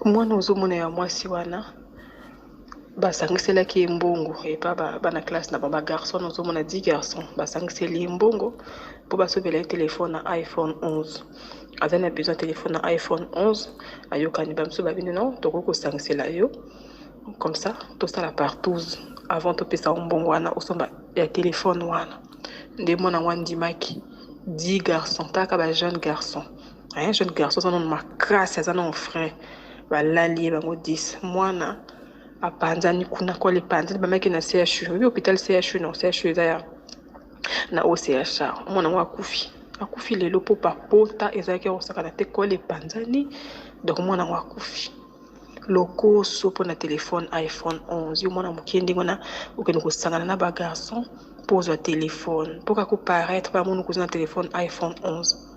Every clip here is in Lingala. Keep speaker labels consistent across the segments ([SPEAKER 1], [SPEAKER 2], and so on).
[SPEAKER 1] Mwana ozomona ya mwasi wana basangiselaki ye mbongo epa bana classe na bango ba garçon ozomona 10 garçon basangiseli ye mbongo mpo basombela ye telefone na iPhone 11 aza na besoin telefone na iPhone 11 ayokani ba mosusu babini non tokoki kosangisela yo comme ça tosala partouze avant topesa yo mbongo wana osomba ya telefone wana nde mwana yango andimaki 10 garçon taka ba jeune garçon Un jeune garçon aza nanu makasi aza nanu frais balali ye bango 10 mwana apanzani kuna kola epanzani bamaki na CHU oyebi hôpital CHU non CHU eza ya na OCHA mwana yango akufi akufi lelo mpo bapota ezalaki ya kosakana te kola epanzani donc mwana yango akufi lokoso mpo na telefone iPhone 11 yo mwana moke ndenge wana okende kosangana na ba garçon mpo ozwa telefone mpo kaka oparaitre bamoni okoza na telefone iPhone 11.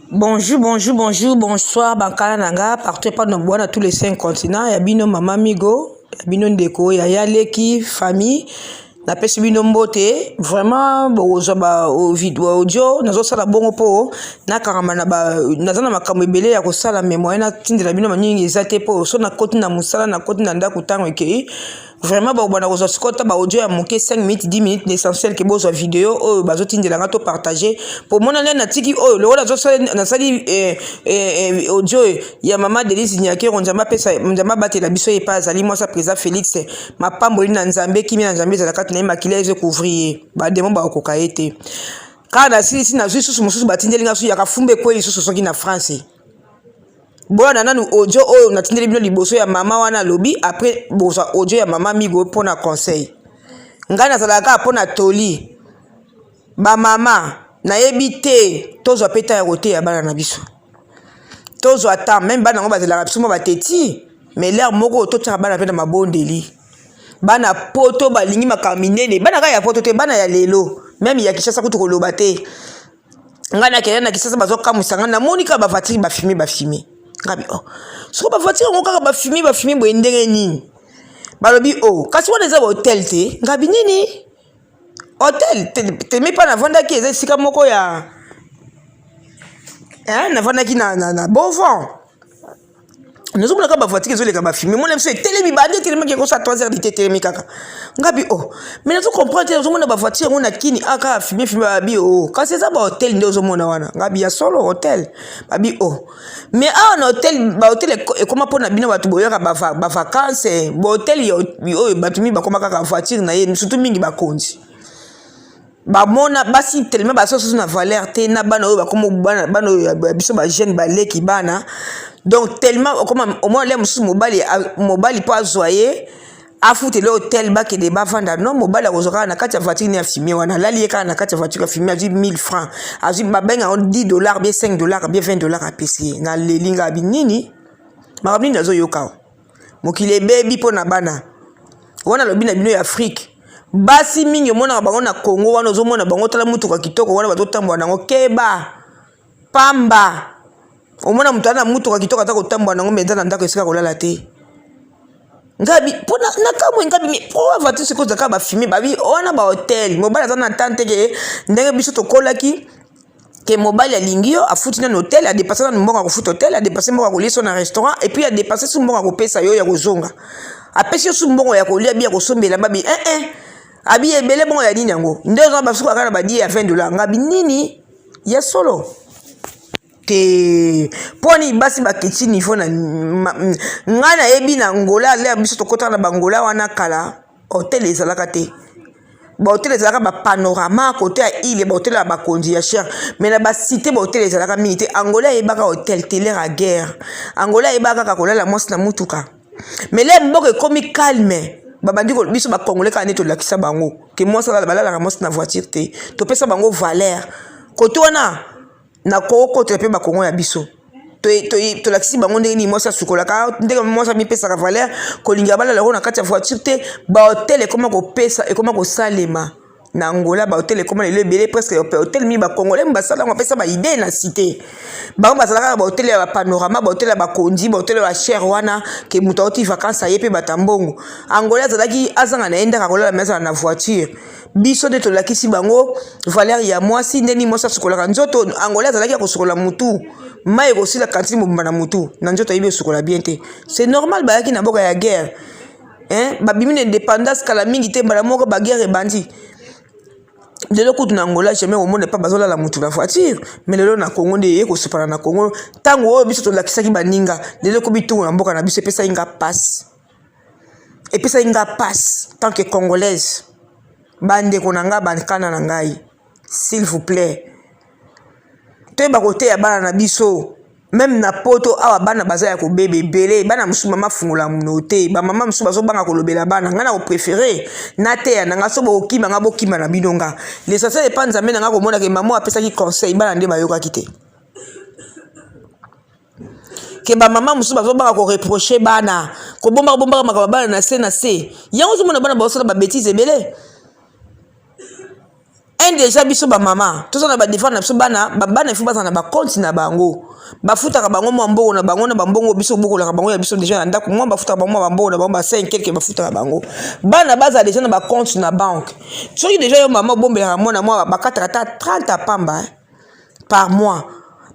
[SPEAKER 2] Bonjour, bonjour, bonjour, bonsoir, bankala na nga partout epa na bwana tous les cinq continents ya bino mama Migo, ya bino ndeko ya ya leki famille napesi bino mbote vraiment bokozwa ba video audio nazosala bongo mpo nakangama na ba naza na makambo ebele ya kosala mais moyen natindela bino mingi eza te mpo so nakoti na mosala nakoti na ndako ntango ekei Vraiment bakobanda kozwa sikoyo ata ba audio ya moke 5 minutes 10 minutes l'essentiel ke bozwa video oyo bazotindela nga to partager po mona nde natiki oyo lokola nasali eh, eh, eh, audio ya mama Denise Nyakero Nzambe apesa Nzambe abatela biso ye epai azali mwasi ya président Felix mapamboli na Nzambe kimia na Nzambe ezala kati na ye makila ezo couvrir ye ba demon bakokoka ye te kaka nasilisi nazwi susu mosusu batindeli nga susu ya kafumba ekwei lisusu soki na France Bolanda nanu audio oyo natindeli bino liboso ya mama wana alobi après bozwa audio ya mama Migo pona conseil. Ngai nazalaka kaka pona toli. Ba mama nayebi te tozwa pe temps ya koteya bana na biso. Tozwa temps meme bana yango bazelaka biso mwa ba teti mais l'heure moko totiaka bana pe na mabondeli. Bana poto balingi makambo minene bana kaka ya poto te bana ya lelo meme ya Kinshasa kutu koloba te. Ngai nakenda na Kinshasa bazokamwisa ngai namoni kaka ba voiture ba fume ba fume ngabi oh soko ba voiture yango kaka ba fume ba fume boye ndenge nini balobi oh kasi wana eza ba hotel te ngabi nini hotel teme mpa navandaki eza esika moko ya eh, navandaki na, na, na beau vent nazomona kaka bavoitire ezoleka bafilme mona biso etelemi bandi etelemaki ekosa 3 heures dite etelemi kaka ngabi o oh. mais nazo comprendre te nazomona bavoitire yango na kini a ah, kaka filme filme babi o oh. kasi eza bahotel nde ozomona wana ngabi ya solo hotel babi o oh. mais awa na hotel bahotel ekoma mpo na bino bato boyaka bavacance bahotel oyo bato mingi bakoma kaka voiture na ye surtout mingi bakonzi Bamona basi tellement baza susu na valeur te na bana oyo bakoma bana bana oyo ya biso ba jeune baleki bana donc tellement okoma omona le mosusu mobali mobali mpo azwa ye afutela hotel bakende bavanda non mobali akozwa kaka na kati ya voiture ne ya fumier wana alali ye kaka na kati ya voiture ya fumier azwi 1000 francs azwi babenga yango 10 dollars bien 5 dollars bien 20 dollars apesi ye naleli nga abi nini makambo nini nazoyoka Mokili ebebi mpo na bana wana alobi na bino ya Afrique. Basi mingi omonaka bango na Congo wana ozomona bango tala motuka kitoko wana bazotambola nango keba pamba omona moto aza na motuka kitoko aza kotambola nango me eza na ndako esika kolala te ngabi mpo nakamwe ngabi me po voiture sikoyo ezalaka bafimi babi wana bahotel mobali aza na temps te ke ndenge biso tokolaki ke mobali alingi yo afuti nanu hotel adepasse nanu mbongo ya kofuta hotel adepasse mbongo ya koliesa na restaurant et puis adepasse su mbongo ya kopesa yo ya kozonga apesi yo su mbongo ya kolia bi ya kosombela babi eh eh abi ebele bongo ya nini yango nde oza basuka kaka na badie ya 20 dollar ngabi nini ya solo te mpo nini basi bakiti niveau na ngai nayebi na angola lere biso tokotaka na bangola wana kala hotel ezalaka te Ba hotel ezalaka ba panorama kote ya ile ba hotel ya bakonzi ya cher mais na ba cite ba hotel ezalaka mingi te Angola ayebaka hotel te l'heure ya guerre Angola ayebaka kaka kolala mwasi na mutuka mais l'heure mboka ekomi calme babandi biso ba congolais kaka nde tolakisa bango ke mwasi balalaka mwasi na voiture te topesa bango valeur kote wana na kokotela mpe bakongo ya biso tolakisi bango ndenge nini mwasi asukolaka ndenge mwasi amipesaka valeur kolinga balala yango na kati ya voiture te bahotel ekoma kopesa ekoma kosalema na angola bahotel ekoma lelo ebele presque hotel mingi bacongolais basala yango bapesa baidee na cité bango bazalaka na bahotel ya bapanorama bahotel ya bakonzi bahotel ya bachere wana ke moto auti vacance aye mpe bata mbongo angola azalaki azanga na ye ndako akolala me azala na voiture. Biso nde tolakisi bango valeur ya mwasi, nde nini mwasi asukolaka nzoto. Angolais azalaki ya kosukola mutu, mai ekosila kantine mobimba na mutu na nzoto, ayebi osukola bien te. C'est normal, bayaki na mboka ya guerre, hein? Babimi na indépendance kala mingi te, mbala moko baguerre ebandi. Lelo kutu na Angola jamais omona epa bazolala mutu na voiture, mais lelo na Congo nde eye kosopana na Congo. Ntango oyo biso tolakisaki baninga, lelo ekomi ntungo na mboka na biso. Epesaki nga pasi, epesaki nga pasi tant que Congolaise. Bandeko na ngai, bankana na ngai, s'il vous plaît, toyeba koteya bana na biso. Même na Poto awa, bana baza ya kobeba ebele. Bana mosusu, mama afungola monoko te, bamama mosusu bazobanga kolobela bana. Ngai na kopréférer nateya na ngai. So bokokima nga, bokima na bino. Nga, l'essentiel epa Nzambe na ngai, komonaka mama apesaki conseil, bana nde bayokaki te. Ke bamama mosusu bazobanga koreprocher bana, kobombaka bombaka makambo bana na se na se. Yango ozomona bana bazosala babêtises ebele. Un, déjà biso bamama toza na badevoir na biso. Bana, bana ifo bazala na bacompte na bango, bafutaka bango mwa mbongo na bango na bambongo biso bokolaka bango ya biso déjà na ndako. Mwa bafutaka bango mwa bambongo na bango, ba 5 quelque bafutaka bango. Bana bazala déjà na bacompte na banque. Soki déjà yo mama obombelaka mwana mwa bakataka ata 30 apamba par mois,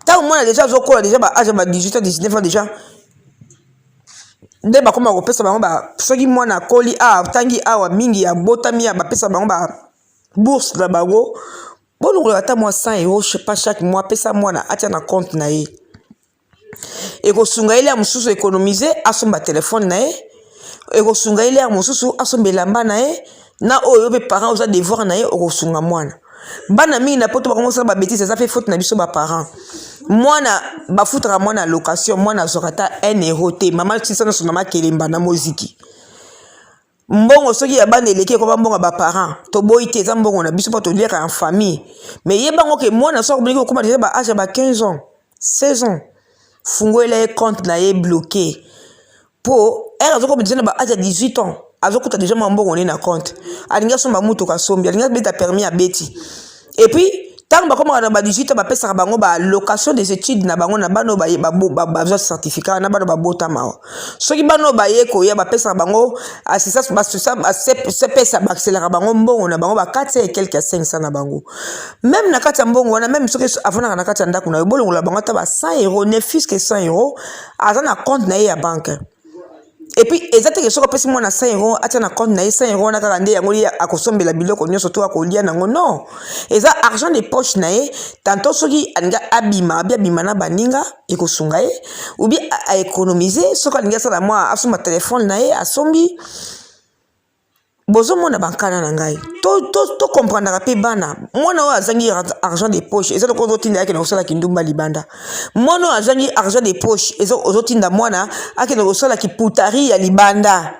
[SPEAKER 2] ntango mwana déjà azokola, déjà ba âge ya ba 18 ans, 19 ans déjà, nde bakóma kopesa bango. Soki mwana akoli awa, atangi awa mingi, abotami, bapesa bango ba bourse na bango. Bolongola ata mwa 100 euro pas chaque mois, apesa mwana atia na compte na ye. Ekosunga ye l'heure mosusu économiser, asomba telefone na ye. Ekosunga ye l'heure mosusu asomba elamba na ye. Na oyo mpe parent oza devoir na ye, okosunga mwana. Bana mingi na Poto bakongo osala babêtises, eza mpe faute na biso baparent. Mwana bafutaka mwana location, mwana azwaka ata 1 euro te. Mama sisa nyonso na makelemba na moziki. Mbongo soki ya bana eleki, ekoma mbongo ya baparent. Toboyi te, eza mbongo na biso mpo toliaka en famille, mais yebango ke mwana soki akomoniki kokóma déjà ba âge ya ba 15 ans, 16 ans, fungolela ye compte na ye bloqué, mpo ere azokoma déjà na ba âge ya 18 ans, azokuta déjà mwa mbongo ne na compte. Alingi asomba mutuka, asombi. Alingi abeta permis, abeti. Et puis ntango bakomaka na ba 18 ans, bapesaka bango balocation des études na bango, na bana oyo bazwa certificat, na bana babotama awa. Soki bana oyo baye koya, bapesaka bango assistance, sepesa bakiselaka bango mbongo na bango ba 400 et quelque ya 500 na bango. Même na kati ya mbongo wana, même soki avandaka na kati ya ndako na yo, bolongola bango ata ba 100 euro, ne fût-ce que 100 euro, aza na compte na ye ya banque. Et puis eza teke soki opesi mwana 100 euro atia na compte na ye, 100 euro wana kaka nde yango ye akosombela biloko nyonso to akolia nango. Non, eza argent de poche na ye. Tantôt soki alingi abima, abi abima na baninga, ekosunga ye, ou bien aéconomiser. Soki alingi asala mwa asomba telefone na ye, asombi. Bozomona, bankana na ngai, tocomprendaka mpe bana. Mwana oyo azangi argent de poche, eza lokola ozotinda akende kosala kindumba libanda. Mwana oyo azangi argent de poche, ozotinda mwana akende kosala kiputari ya libanda,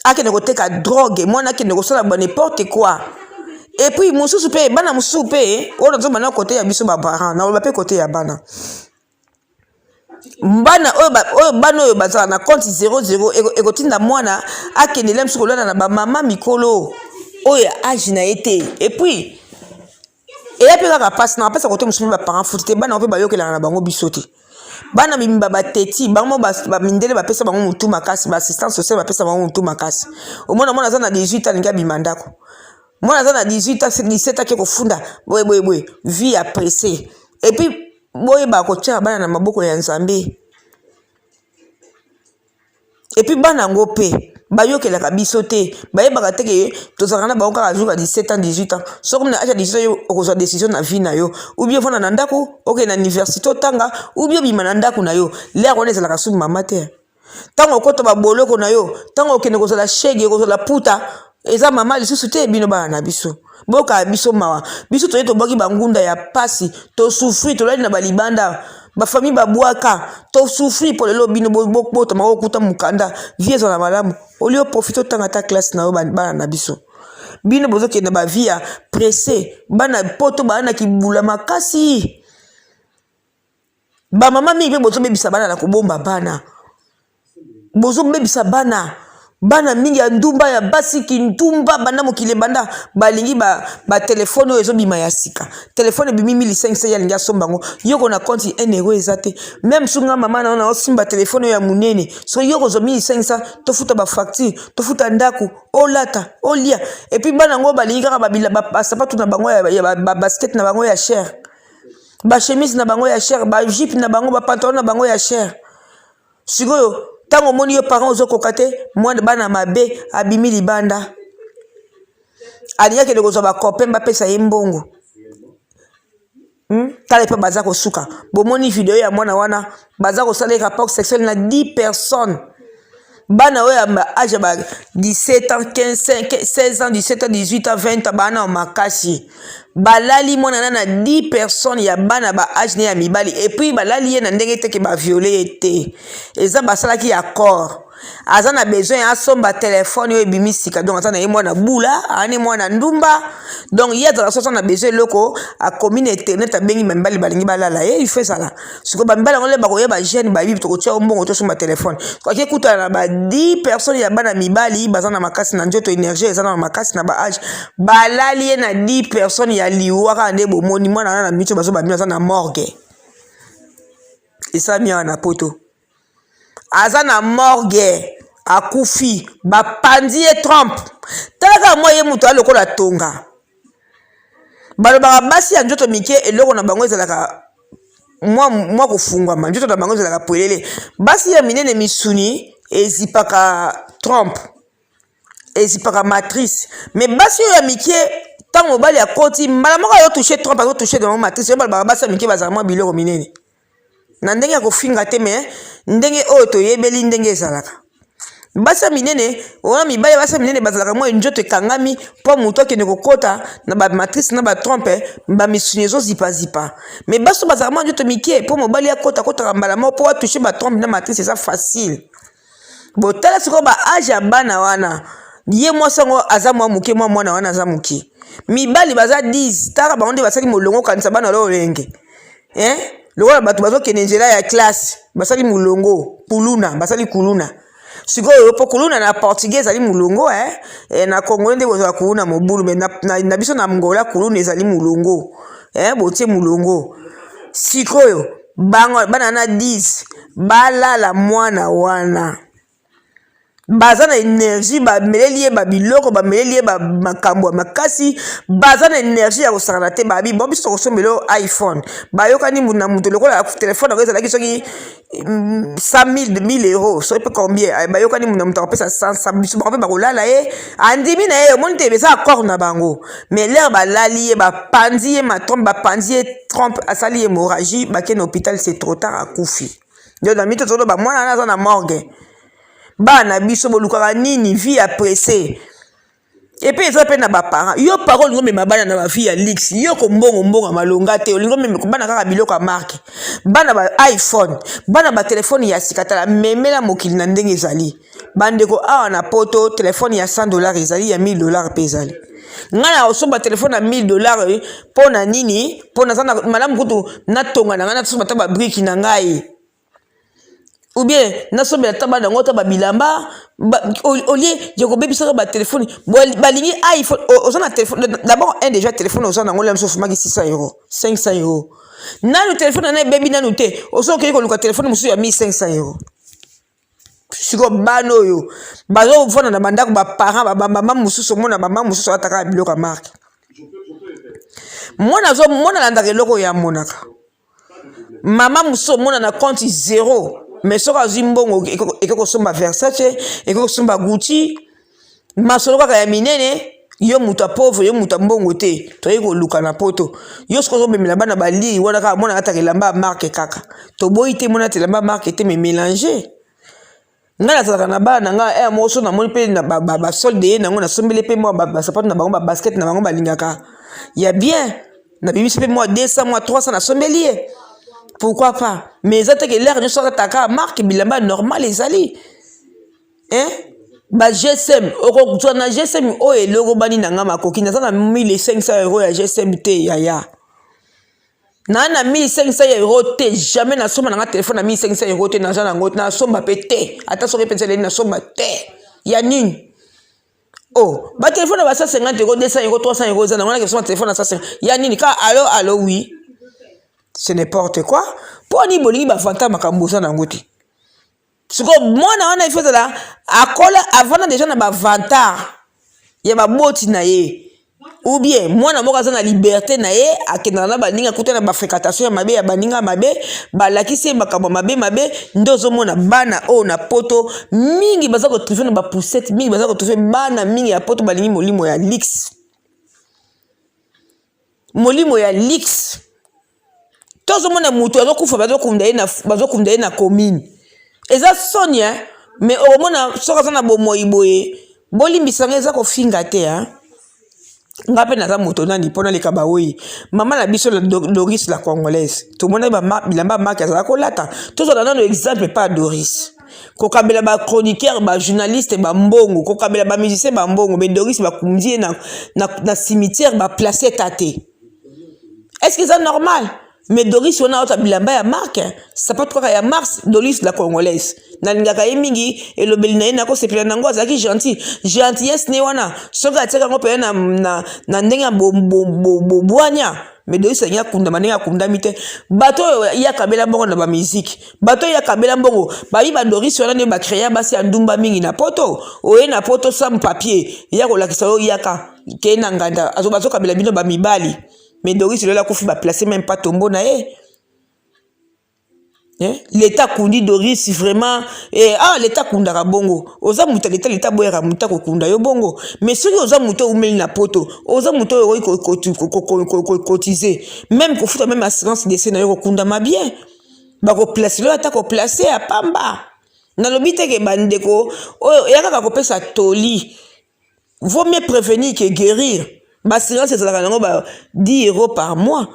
[SPEAKER 2] akende koteka drogue, mwana akende kosala ba n'importe quoi. Et puis mosusu mpe, bana mosusu mpe oyo nazomona, côté ya biso baparent, naloba mpe côté ya bana. Bana oyo, oyo bana oyo bazala na compte 00, ekotinda mwana akendele mosusu kolala na bamama mikolo oyo ya âge na ye te. Et puis eya mpe kaka mpasi na bapesa côté mosusu mpe baparent futi te. Bana mpe bayokelaka na bango biso te. Bana mibimba bateti bango, bamindele bapesa bango motu makasi, baassistance sociale bapesa bango motu makasi. Omona mwana aza na 18, alingi abima ndako. Mwana aza na 18 ans, 17, ake kofunda boye boye boye, vie ya pressé. Et puis boyeba kotia bana na maboko ya Nzambe. Et puis bana yango mpe bayokelaka biso te, bayebaka te ke tozalaka na bango kaka jour ya 17 ans, 18 ans. Soki na âge ya 18 ans, yo okozwa décision na vie na yo: ou bien ofanda na ndako, okende na université otanga, ou bien obima na ndako na yo. L'heure wana ezalaka suki mama te. Ntango okota baboloko na yo, ntango okende kozala shege, kozala puta, eza mama lisusu te. Bino bana na biso, boyokaa biso mawa. Biso toye tobwaki bangunda ya pasi, tosouffrir, tolali na balibanda, bafamille babwaka, tosouffrir mpo lelo bino botama kokuta mokanda, vie ezala malamu. Olie oprofiter, otanga ata classe na yo. Bana na biso, bino bozokende bavie ya pressé. Bana Poto baa na kibula makasi. Bamama mingi mpe bozobebisa bana na kobomba bana, bozobebisa bana. Bana mingi ya ndumba ya basi kindumba banda mokili ebanda balingi ba, ba telefone oyo ezobima ya sika. Telefone ebimi 1500 ye alingi asomba yango. Yoko na compte 1 euro eza te. Meme soki nga mama na yo naosimba telefone oyo ya monene, soki yo kozwa 1500 tofuta ba facture, tofuta ndako, olata, olia. Et puis bana yango balingi kaka ba sapatu na bango ya, ya ba basket na bango ya cher. Ba chemise na bango ya cher, ba jupe na bango, ba pantalon na bango ya cher. Sikoyo ntango omoni yo parent ozokoka te, mwana bana mabe abimi libanda, alingi akende kozwa ba copain bapesa ye mbongo. Tala epe baza kosuka. Bomoni video ya mwana wana baza kosala ye rapport sexuel na 10 personnes. Bana oyo ya age ya ba 17 ans, 15, 16 ans, 17 ans, 18 ans, 20 ans, bana makasi. Balali mwana na na 10 personnes ya bana ba age ne ya mibali et puis balali ye na ndenge te ke ba violer ye te. Eza basalaki accord. Aza na besoin asomba telefone oyo ebimi sika, donc aza na ye mwana bula, aza ne mwana ndumba, donc ye azalaka soki aza na besoin eloko akomi na internet abengi ba mibali balingi balala ye, il faut ezala sikoyo ba mibali yango nde bakoya ba jeune bayebi tokotia yo mbongo tosomba telefone. Ake kutana na ba 10 personnes ya bana mibali baza na makasi na nzoto, energie eza na makasi na ba age, balali ye na 10 personnes ya liwa kaka nde bomoni mwana wana na miso bazo bamino aza na morgue, esalami awa na poto. Aza na morgue akufi bapanzi ye trompe. Tala kaka mwa ye moto aza lokola tonga. Balobaka basi ya nzoto mike eloko na bango ezalaka mwa, mwa kofungwama, nzoto na bango ezalaka pwelele. Basi ya minene misuni ezipaka trompe, ezipaka matrice. Mais basi oyo ya mike ntango mobali akoti mbala moko azo touche trompe, azo touche dans matrice. Oyo balobaka basi ya mike bazalaka mwa biloko minene. Na ndenge ya kofinga te mais ndenge oyo toyebeli ndenge ezalaka. Basi ya minene wana mibali basi ya minene bazalaka mwa nzoto ekangami mpo moto akende kokota na ba matrice na ba trompe ba misuni ezozipazipa. Mais basi oyo bazalaka mwa nzoto mike mpo mobali akota akotaka mbala moko mpo atouche ba trompe na matrice eza facile. Botala sikoyo ba age ya bana wana, ye mwasi yango aza mwa moke, mwa mwana wana aza moke, mibali baza 10 tala bango nde basali molongo kanisa bana lolenge eh? Lokola bato bazokende nzela ya classe basali molongo kuluna, basali kuluna sikoyo mpo kuluna na portugais ezali molongo eh? Eh, na congolais nde bozala kuluna mobulu me na, na, na biso na angola kuluna ezali molongo eh? Botie molongo sikoyo bango bana na 10 balala mwana wana baza na energie, bameleli ye babiloko, bameleli ye makambo ya makasi, baza na energie ya kosakana te. Babi bon biso tokosombela yo iPhone, bayokani na moto lokola telefone yango ezalaki soki 100 000 1000 euros soki mpe combien, bayokani na moto akopesa 100 biso bango mpe bakolala ye, andimi na ye, omoni te eza accord na bango. Mais l'heure balali ye, bapanzi ye matrompe, bapanzi ye trompe, asali hémorragie, bakei na hôpital, c'est trop tard, akufi. Donc na mito tozoloba mwana wana aza na morgue. Bana na biso bolukaka nini vie ya presse? Epe eza pe na ba parents. Yo parent olingi omema bana na ba vie ya luxe, yo kombongo mbongo ya malonga te, olingi omema bana kaka biloko ya marque, bana ba iPhone, bana ba telefone ya sika. Tala memela mokili na ndenge ezali. Bandeko awa na poto telefone ya 100 dollars ezali, ya 1000 dollars pe ezali. Ngai na kosomba telefone ya 1000 dollars mpo na nini? Mpo naza na malamu kutu natonga na ngai, nasomba ata ba briques na ngai, ou bien nasombela ata bana yango ata babilamba olie ya kobebisaka batelefone. Balingi iPhone, oza na telefone d'abord un déjà telefone oza nango lela mosusu osomaki 600 euros, 500 euros, nanu telefone na ebebi nanu te, ozo okei koluka telefone mosusu ya 1500 euros. Sikoyo bana oyo bazofanda na bandako ba parents ba mama mosusu, omona mama mosusu alataka biloko ya marque, mwana azo mwana alandaka eloko oyo amonaka. Mama mosusu omona na compte zero, mais soki azwi mbongo eke kosomba Versace, eke kosomba Gucci, masolo kaka ya minene. Yo moto ya pauvre, yo moto ya mbongo te, toyei koluka na poto. Yo soki ozomemela bana balii wana kaka mwana ataka elamba ya marque kaka, toboyi te mwana ata elamba ya marque te, mais mélange. Ngai nazalaka na bana na ngai heure moko so namoni mpe na basolde ye nango nasombeli mpe mwa basapato na bango, babasket na bango balingaka ya bien, nabimisi mpe mwa 200 mwa 300 nasombeli ye, pourquoi pas. Mais eza te ke lere nyonso alataka marque, bilamba normal ezali hein? Ba GSM okozwa na GSM oyo eloko bani na ngai makoki, naza na 1500 euro ya GSM te yaya, na na 1500 euro te, jamais nasomba na nga telefone na 1500 euro te, naza nango nasomba mpe te, ata soki mpenza eleli nasomba te. Ya nini? Oh, ba telefone ba 150 euros, 200 euros, 300 euros eza nango na question telefone na 150 ya nini? Kaka allo allo oui. C'est n'importe quoi. Mpo nini bolingi bavanta makambo oza nango te? Sikoyo mwana wana ifo ezala akola avanda deja na bavantard ya baboti na ye, ou bien mwana moko aza na liberté na ye, akendaka na baninga, akuta na bafréquentation ya mabe ya baninga mabe, balakisi ye makambo ya mabe mabe. Nde ozomona bana oyo na poto mingi baza kotrouve na bapoussette, mingi baza kotrouve. Bana mingi ya poto balingi molimo ya luxe, molimo ya luxe. Tozomona moto azokufa, bazokunda ye na commune. Eza soni, eh? Mais okomona soki aza na bomoi boye, bolimbisanga, eza kofinga te, hein? Nga mpe naza moto nani mpo naleka baoyi mama na biso Doris la Congolaise? Tomona bilamba maki azala kolata. Tozala nano exemple pa Doris, kokabela bachroniqueur, bajournaliste bambongo, kokabela bamusicien bambongo. Mais Doris bakundi ye na cimetière, baplace eta te. Est ce que eza normal? Mais Doris wana aota bilamba ya marque, sapato kaka ya mars. Doris la Congolaise, nalingaka ye mingi. Elobeli na ye nakosepela nango. Azalaki gentil. Gentillesse ne wana, soki atiaka yango mpenza na ndenge ya bobwanya. Mais Doris alingi akundama ndenge akundami te. Bato oyo ye akabela mbongo na bamiziki, bato oyo akabela mbongo, bayi badoris wana nde bacréa basi ya ndumba mingi na poto. Oye na poto sans papier, ya kolakisa oyo yaka kee na nganda, bazokabela bino bamibali. Mais Doris lelo akufi, baplace même pas tombeau na ye, eh? Leta akundi Doris vraiment, eh, ah, leta akundaka bongo. Oza moto ya leta, leta aboyaka moto akokunda yo bongo. Mais soki oza moto oyo umeli na poto, oza moto oyo okoki kocotiser, même kofuta même assurance décès na yo, kokundama bien, bakoplace yo, ata koplace ya pamba. Nalobi teke bandeko oyo eya kaka kopesa toli: vaut mieux prévenir que guérir. Baassurance ezalaka nango ba 10 € par mois,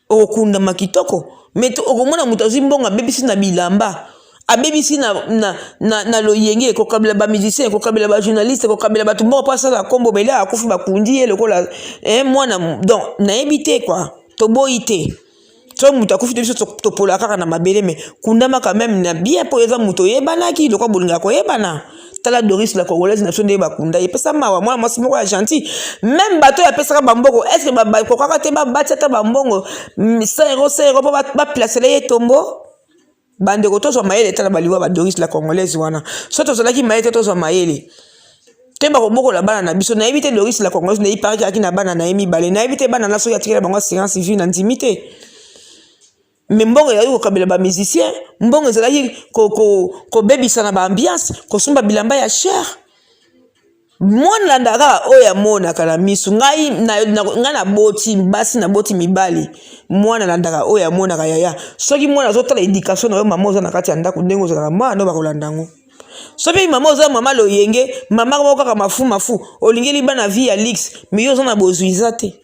[SPEAKER 2] okokundama kitoko. Mais okomona moto azwi mbongo, abebisi na bilamba, abebisi na loyenge, ekokabela bamusicien, ekokabela bajournaliste, ekokabela bato mbongo mpo asala nkombo. Bele akufi, bakundi ye lokola mwana. Donc nayebi te kua toboyi te. So moto akufi te, biso topola kaka na mabele, mais kundama quand même na bien, mpo eza moto oyebanaki lokola bolingaka koyebana. Tala Doris la Congolaise na biso, nde bakunda ye, epesa mawa. Mwana mwasi moko ya gentil. Même bato oyo apesaka bambongo, est ce bakokaka te babatia ata bambongo 100 euro, 100 euro, mpo baplacele ye tombeau? Bandeko, tozwa mayele. Tala baliwa badoris la Congolaise wana. So tozalaki mayele te, tozwa mayele te, bakobokola bana na biso. Nayebi te, Doris la Congolaise, nayebi paraki alaki na bana na ye mibale. Nayebi te bana na soki atikela bango assurance vie, na ndimi te. Mais mbongo ezalaki kokabela bamusicien, mbongo ezalaki kobebisa na baambiance, kosomba bilamba ya cher. Mwana landaka kaka oyo amonaka na misu. Ngai ngai naboti basi, naboti mibali. Mwana alandaka oyo amonaka. Yaya, soki mwana azotala éducation na yo, mama oza na kati ya ndako, ndenge ozalaka, mwana no bakolanda yango. Soki mama oza mama loyenge, mama moko kaka mafu mafu, olingeli bana vie ya luxe, mais yo oza na bozwi eza te,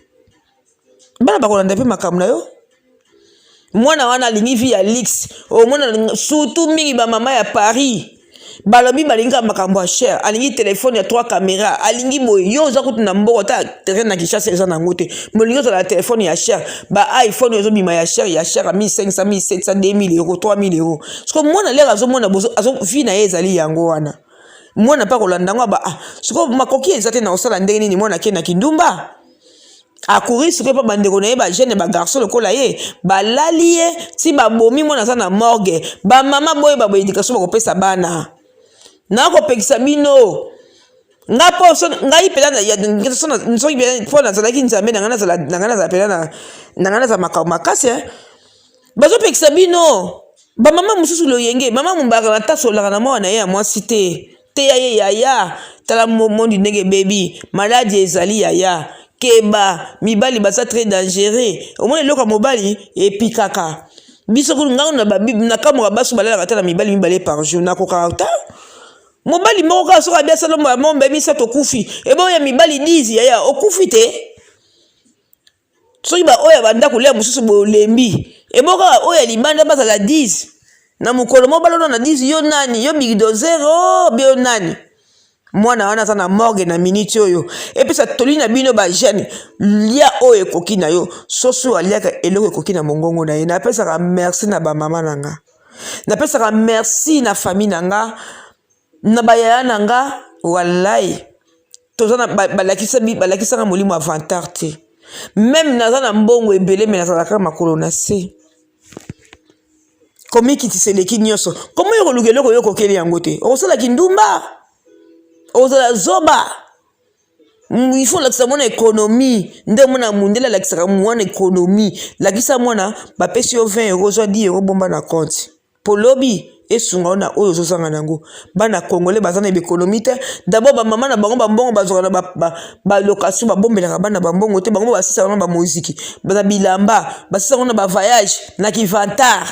[SPEAKER 2] bana bakolanda mpe makambo na yo. Mwana wana alingi vie ya luxe. Omona surtout mingi bamama ya Paris, balobi balingi makambo ya cher, alingi telefone ya 3 caméra, alingi boye. Yo oza kutu na mboko, ata terrain na Kinshasa eza nango te, molingi ozala na telefone ya cher, ba iPhone ezobima ya cher, ya cher ya 1500, 1700, 2000 euro, 3000 euro. Siko mwana lere azomona vie na ye ezali yango wana, mwana mpe akolanda yango. Aba ah, siko makoki eza te, na kosala ndenge nini? Mwana ake na kindumba, akuri sikoyo mpo bandeko na ye bajeune bagarçon lokola ye balali ye ti babomi. Mwana aza na morgue. Bamama, boyeba boéducation bakopesa bana. Nakopekisa bino nga mpo ngai mpenza, soki mpo nazalaki Nzambe na ngai, nazala mpenza na ngai, nazala makambo makasi. Bazopekisa bino bamama mosusu loyenge. Mama mombaka na tasolaka na mwana na ye ya mwasi te. Teya ye: "Yaya, tala mondi ndenge ebebi, maladi ezali. Yaya, keba, mibali baza très dangereux." Omoni eloko ya mobali epikaka biso kutu. Ngai nakamwaka baso balalaka ata na mibali mibale par jour. Nakokaka ta mobali moko kaka. Soki abi asala mombe misato, okufi. Eboyo ya mibali 10, yaya, okufi te. Soki baoyo ya bandako lia mosusu boye, olembi. Ebo kaka oyo ya libanda bazala 10 na mokolo moko, balona na 10. Yo nani? Yo bulldozer bio nani? Mwana wana aza na morgue na miniti oyo. Epesa toli na bino bajeune: lia oyo ekoki na yo. Soso aliaka eloko ekoki na mongongo na ye. Napesaka merci na bamama na nga, napesaka merci na famille na nga, na bayaya na nga. Wallahi toza na balakisa balakisaka molimo ya vantard te. Meme naza na mbongo ebele me nazalaka makolo na se. Komikitisa eleki nyonso. Koma yo koluka eloko yo okokeli yango te. Okosala kindumba. Okozala zoba. Il faut olakisa mwana économie. Nde omona mundele alakisaka mwana économie. Lakisa mwana bapesi yo 20 euro zwa 10 euro bomba na compte. Po lobi esunga yo na oyo ozozanga na yango. Bana congolais baza na économie te. D'abord ba mama na bango ba mbongo bazwaka na ba ba location babombelaka bana ba mbongo te. Bango basisaka na ba moziki, na bilamba, basisaka na ba voyage, na kivantard.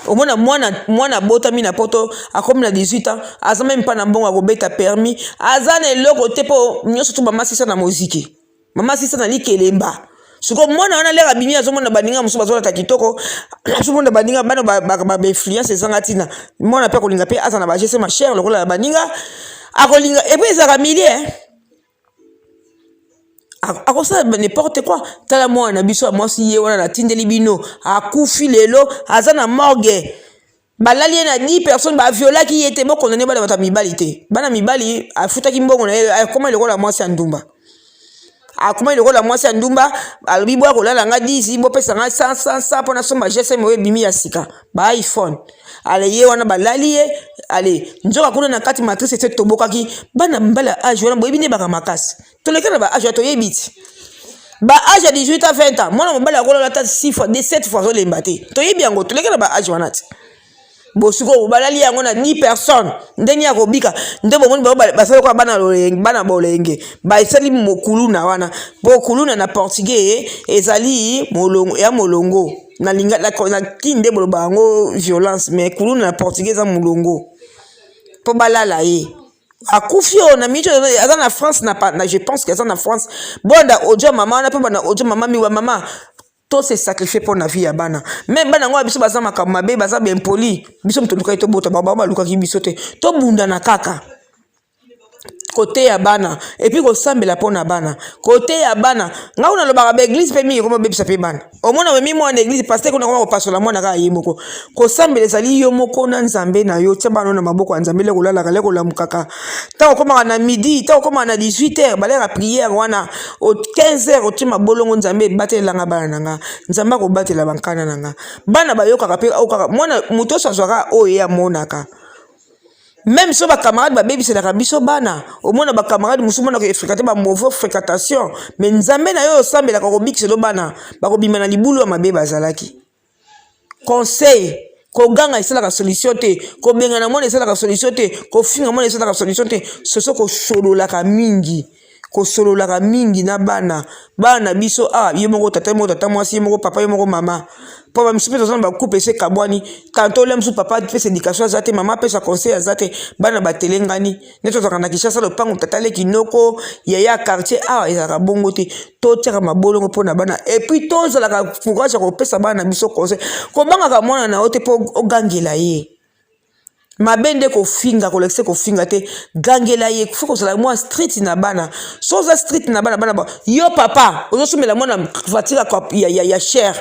[SPEAKER 2] Omona mwana mwana abotami na poto akomi na 18 ans aza meme pas na mbongo ya kobeta permis, aza na eloko te po nyonso tu mama sisa na moziki. Mama sisa na likelemba. Sikoyo mwana wana lere abimi azomona baninga mosusu bazolata kitoko, azomona baninga bana ba influence ezanga ntina. Mwana mpe akolinga mpe aza na ba GSM cher lokola ya baninga, akolinga epuis ezalaka milie akosala n'importe quoi. Tala mwana na biso ya mwasi ye wana natindeli bino, akufi lelo aza na morgue. Balali ye na 10 personnes, ba violaki ye te. Bo condamner bana bato ya mibali te. Bana mibali afutaki mbongo na ye, akoma lokola mwasi ya ndumba. Akoma lokola mwasi ya ndumba, alobi boya kolala nga 10, bopesa nga 100 100 100 mpo nasomba GSM oyo ebimi ya sika, ba iPhone. Ale ye wana balali ye, ale nzoka kuna na kati matrice ese tobokaki. Bana mibali ya age wana boyebi nde baka makasi. Toleka na ba age ya toyebi ti. Ba age ya 18 à 20 ans, mwana mobali akolala ata 6 fois, 17 fois azolemba te. Toyebi yango, toleka na ba age wana ti. Bosiko balali yango na 10 personnes, ndenge ya kobika nde bomoni bango basali lokola bana lolenge, bana bolenge basali mokuluna wana. Po kuluna na portugais ezali molongo ya molongo na linga na, na kin nde boloba yango violence, mais kuluna na portugais eza molongo po balala ye. Akufi oyo na minute oyo aza na France na, na je pense que aza na France. Bonda audio mama wana pe banda audio mama miwa mama to se sacrifier mpo na vie ya bana. Mais bana yango ya biso baza makambo mabe, baza ba impoli. Biso moto tolukaki tobota bango, bango balukaki biso te. Tobundana kaka koteya bana et puis kosambela mpo na bana, koteya bana. Ngai kuna nalobaka ba église mpe mingi ekoma bebisa mpe bana. Omona omemi mwana église, pasteur kuna akoma kopasola mwana kaka ye moko. Kosambela ezali yo moko na Nzambe na yo, tia bana na maboko ya Nzambe, leko olalaka, leko olamukaka. Ntango okomaka na midi, ntango okomaka na 18 heures, baleka prière wana, o 15 heures otie mabolongo, Nzambe ebatelelanga bana na nga. Nzambe akobatela bankana na nga. Bana bayokaka mpe oyo kaka mwana moto nyonso azwaka oyo ye amonaka. Meme so ba camarade babebiselaka biso bana, omona ba camarade mosusu omona ko fréquenter ba mauvais fréquentation, mais Nzambe na yo osambelaka akobikiselo bana, bakobima na libulu ya mabe bazalaki. Conseil, koganga esalaka solution te, kobengana mwana esalaka solution te, kofinga mwana esalaka solution te. Soso kosololaka mingi, kosololaka mingi na bana. Bana na biso awa, ye moko tata, ye moko tata mwasi, ye moko papa, ye moko mama. Po ba misusu pe toza na ba couple esi ekabwani, tantot olia mosusu papa apesa education aza te, mama apesa conseil aza te, bana batelengani. Nde tozalaka na Kinshasa lopango tata leki noko yaya ya quartier, awa ezalaka bongo te. Totiaka mabolongo mpo na bana et puis tozalaka courage ya kopesa bana na biso conseil. Kobangaka mwana na yo te mpo ogangela ye. Mabe nde kofinga, kolakisa kofinga te, gangela ye. Faut kozala mwa strict na bana. So oza strict na bana, bana ba yo papa ozosombela mwana voiture ya, ya, ya cher.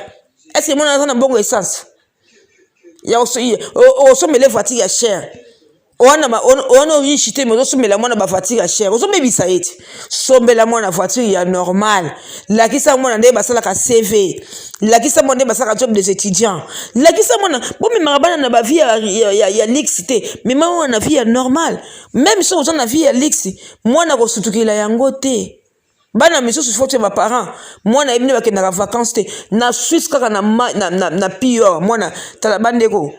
[SPEAKER 2] Est-ce que mwana aza na mbongo essence? Ya osombela voiture ya cher. Wana wana riche te, mais ozosombela mwana ba voiture ya cher, ozobebisa ye te. Sombela mwana voiture ya normal. Lakisa mwana nde basalaka CV. Lakisa mwana nde basalaka job des étudiants. Lakisa mwana, bomemaka bana na ba vie ya, ya, ya, ya luxe te, mema mwana na vie ya normal. Même soki oza na vie ya luxe, mwana akosutukela yango te. Bana misusu faut ba parents, mwana yebi nde bakendaka vacances te. Na Suisse kaka na, na, na, na pire mwana tala bandeko.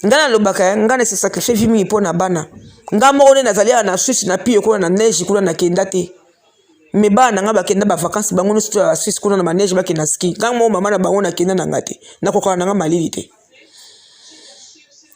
[SPEAKER 2] Nga nalobaka nga na se sacrifier vie mingi mpo na bana. Nga moko nde nazali awa na Suisse na pire kuna na neige kuna nakenda te. Mais bana na nga bakenda ba vacances bango nyonso ya Suisse kuna na ba neige bakenda ski. Nga moko mama na bango nakenda na nga te. Nakokaka na nga malili te.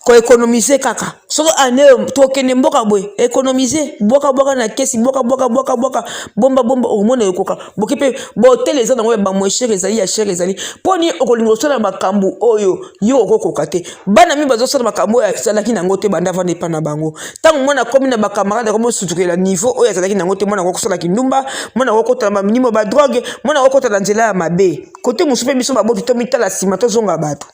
[SPEAKER 2] Koekonomize kaka soki année oyo tokende mboka boye, économiser, bwaka bwaka na kesi, bwaka bwaka bwaka bwaka, bomba bomba, okomona ekoka. Boke mpe ba hotel eza nango ya ba moins cher ezali, ya cher ezali. Mpo nini okolinga kosala makambo oyo yo okokoka te? Bana mingi bazosala makambo oyo azalaki nango te banda avanda epa na bango. Ntango mwana akomi na bacamarade, akomi osutukela niveau oyo azalaki nango te. Mwana akokosala kindumba, mwana akokota na bamilimo ba drogue, mwana akokota na nzela ya mabe. Kote mosusu mpe biso baboti tomitala nsima, tozonga bato.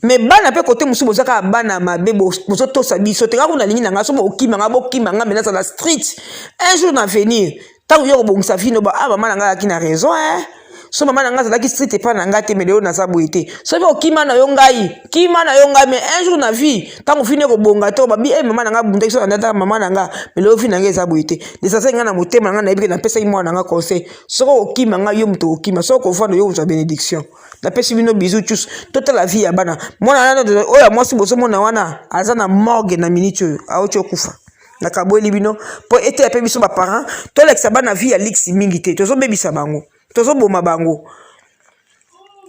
[SPEAKER 2] Mais bana mpe kote mosusu boza kaka bana mabe, bozotosa biso te. Kaka kuna nalingi na nga so bokima nga, bokima nga, me nazala street. Un jour na venir, ntango yo kobongisa vino ba, ah, mama na ngai azalaki na raison, eh? So mama na ngai azalaki street epai na ngai te, me lelo naza boye te. Soki okima na yo ngai, kima na yo ngai, mais un jour na vie, ntango vino ekobonga te, babi e mama na ngai abundaki so na ndata mama na ngai, me lelo vi na ngai eza boye te. Lesasa ngai na motema na ngai, nayebi ke napesaki mwana na ngai conseil: soki okokima ngai, yo moto okokima, soki okovanda, yo kozwa bénédiction. Napesi bino bisou tous. Totala vie ya bana. Mwana wana oyo ya mwasi bozomona wana aza na morgue na minute oyo, auti okufa. Nakabweli bino mpo eteya mpe biso baparent, tolakisa bana vie ya luxe mingi te. Tozobebisa bango, tozoboma bango.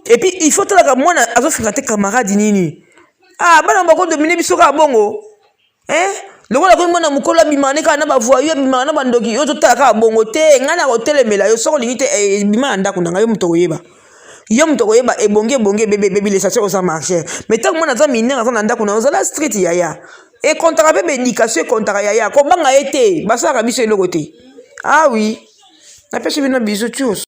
[SPEAKER 2] Et puis il faut talaka mwana azofréquente camarade nini. Ah, bana bakodomine biso kaka bongo, eh? Lokola koyi mwana mokolo abimaka ne kaka na bavoyous, abimaka na bandoki, yo totala kaka bongo te. Ngai na kotelemela yo, soki olingi te, ebima na ndako na ngai. Yo moto koyeba, yo moto koyeba ebongi, ebongi, ebebe, ebebi. L'essentiel oza marcher. Mais ntango mwana aza mineur, aza na ndako na yo, ozala strict yaya. Ekontaka mpe baéducation ekontaka yaya. Kobanga ye te, basalaka biso eloko te. Ah oui, napesi bino bisou tous.